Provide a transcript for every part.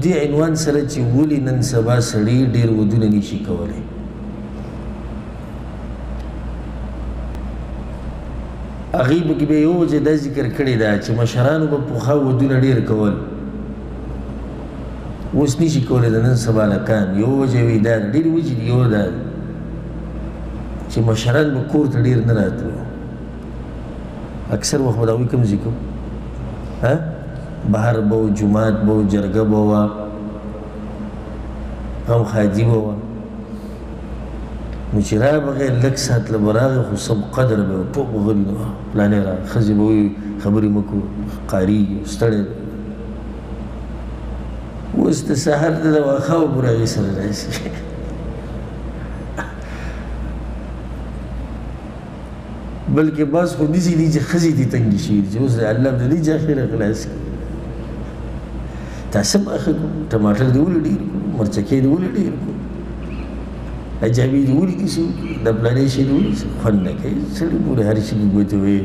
دې عنوان سره چې ولې نن سبا سړي ډېر ودونه نشي کولی. هغې پکې بیا یو وجه دا ذکر کړې ده چې مشرانو به پخوا ودونه ډېر کول، اوس نشي کولی د نن سبا هلکان. یو وجه وي دا ده، ډېرې وجې دي. یو دا ده چې مشران به کور ته ډېر نه راتلو، اکثر وخت به د هغوی کوم ځای کوم بهر به و، جومات به و، جرګه به وه، غم ښادي به وه. نو چې رابغی لږ ساعت له به راغی، خو سم قدر به و، ټول به غلي نو پلانی راغی، ښځې به وایي خبرې مه کوو، قاریږي، ستړی دی. اوس د سهار د واښاو پورې هغې سره راشي. بلکې بعض خو داسې دي چې ښځې دې تنګې شوي دي چې اوس د الله د دې جا خیره خلاص کړي. تا څه مخه کړو، ټماټر دې ولې ډېر کړو، مرچکې دې ولې ډېر کړو، عجابې دې ولې داسې وکړو، د پلانې شی دې ولې خوند نه کوي. سړي پورې هر شي کې ګوتې وایي.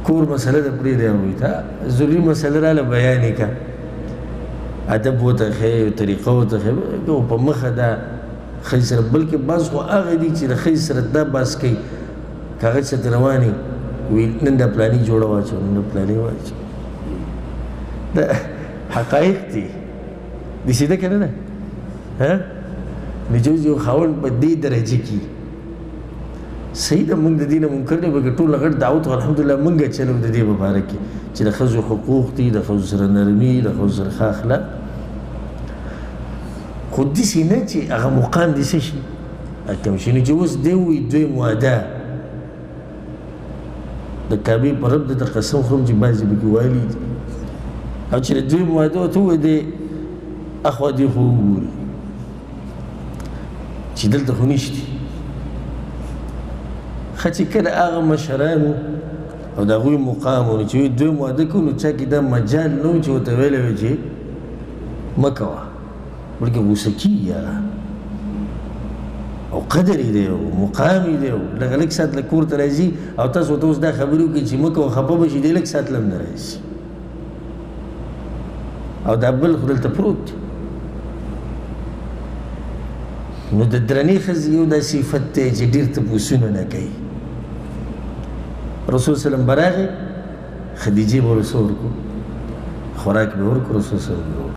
کور مسله ده پرېږده هغوی ته، ضروري مسله راله بیان یې کړه، ادب ورته ښیې، طریقه ورته ښیې، په مخه ده ښځې سره. بلکې بعض خو هغه دي چې د ښځې سره دا بحث کوي، که هغه څه ته روان یې وایي نن دا پلاني جوړه واچوه، نن دا پلاني واچوه. دا حقایق دي، داسې ده که نه ده؟ نو چې اوس یو خاوند په دې درجه کې صحیح ده، موږ د دې نه منکر نه، بلکې ټول غټ دعوت خو الحمدلله موږ چلو د دې په باره کې چې د ښځو حقوق دي، د ښځو سره نرمي، د ښځو سره ښه اخلاق، خو داسې نه چې هغه مقام دې څه شي کم شي. نو چې اوس دی وایي دویم واده د کعبې په رب د قسم خورم چې بعضې پکې والي دي، او چې د دویم واده ورته ووایي دی اخوا دې خو وګوري چې دلته خو نشتي. ښه چې کله هغه مشرانو او د هغوی مقام و، نو چې وایي دویم واده کوو، نو چا کې دا مجال نه و چې ورته ویلی وي چې مه کوه، بلکې غوسه کېږي هغه، او قدر یې دی او مقام یې دی. لږ لږ ساعت له کور ته راځي او تاسو ورته اوس دا خبرې وکړئ چې مه کوه، خفه به شي، دی لږ ساعت له هم نه راځي، او دا بل خو دلته پروت دی. نو د درنې ښځې یو دا صفت دی چې ډېر تپوسونه نه کوي. رسول سلم به راغی، خدیجې به ورسره ورکړو، خوراک به ورکړو، رسول سلم به